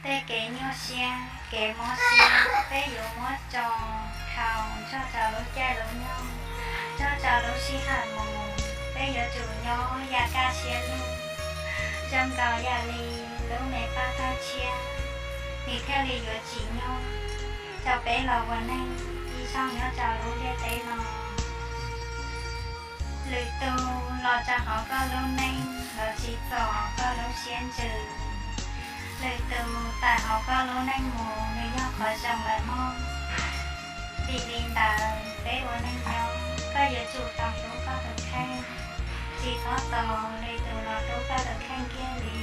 Tej kev nyuaj siab kev mob siab peb yuav muab tso, thaum txog rau lub caij lub nyoog, txog rau lub sij hawm mus, peb yuav tsum nyob yam kaj siab lug, zoo nkaus yam li lub me paj tawg tshiab, nws thiaj li yuav tsim nyog rau peb los ua neeg ib zaug nyob rau lub ntiaj teb no. Lwm tus los rau hauv koj lub neej los tsim txom koj lub siab ntsws. Lwm tus tawm hauv koj lub neej mus nws yog qhov zoo lawm mog. Vim li ntawd peb ua neej nyob koj yuav tsum tau hlub koj tus kheej, tsis txhob tos lwm tus los hlub koj tus kheej kiag li.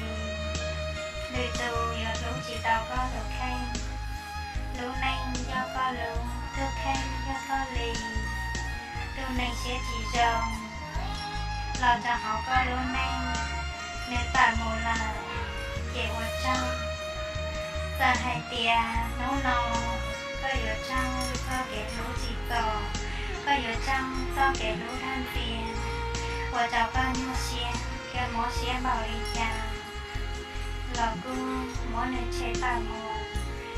Lwm tus yuav hlub tsis tau koj tus kheej. Lub neej yog koj lub, tus kheej yog koj li. Tus neeg siab tsis zoo los rau hauv koj lub neej, nws tawm mus lawm ces ua tsaug. Txawm hais tias hnub no koj yuav tsaug txoj kev hlub tsim txom, koj yuav tsaug txoj kev hlub dag ntxias, ua rau koj nyuaj siab thiab mob siab npaum li cas los kuj muab nws tshem tawm mus,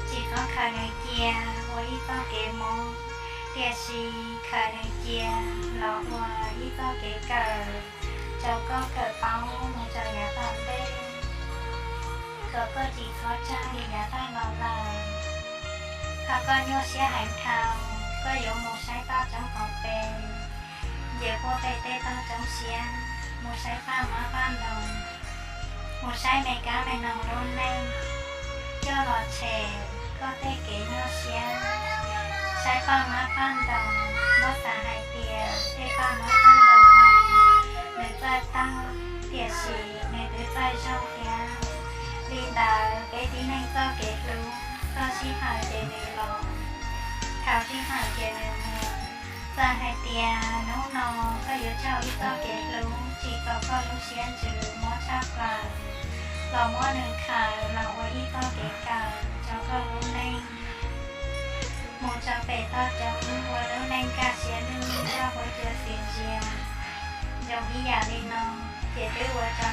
tsis txhob khaws nws cia ua ib txoj kev mob, tiam sis khaws nws cia los ua ib txoj kev kawm rau koj kawm paub mus rau yav tom ntej, kom koj tsis txhob tsaug li yav tag los lawm. Thaum koj nyuaj siab heev dhau, koj yuav mus saib toj roob hauv pes, nce puag pem tej toj roob siab, mus saib paj mab paj ntoos, mus saib me kab me noog lub neej, coj los tshem koj tej kev nyuaj siab. Saib paj mab paj ntoos, muab xav hais tias tej paj mab paj ntoos no nws txawj tawg, tiam sis nws twb txawj zoo thiab. Li ntawd peb tib neeg txoj kev hlub, txog sij hawm ces nws los, thaum sij hawm ces nws mus. Txawm hais tias hnub no koj yuav raug ib txoj kev hlub tsim txom koj lub siab ntsws mob tshaj plaws, los muab nws khaws los ua ib txoj kev kawm rau koj lub neej, mus rau pem toj roob ua lub neej kaj siab lug nrog huab cua txias ntsia. Zoo ib yam li no ces twb ua rau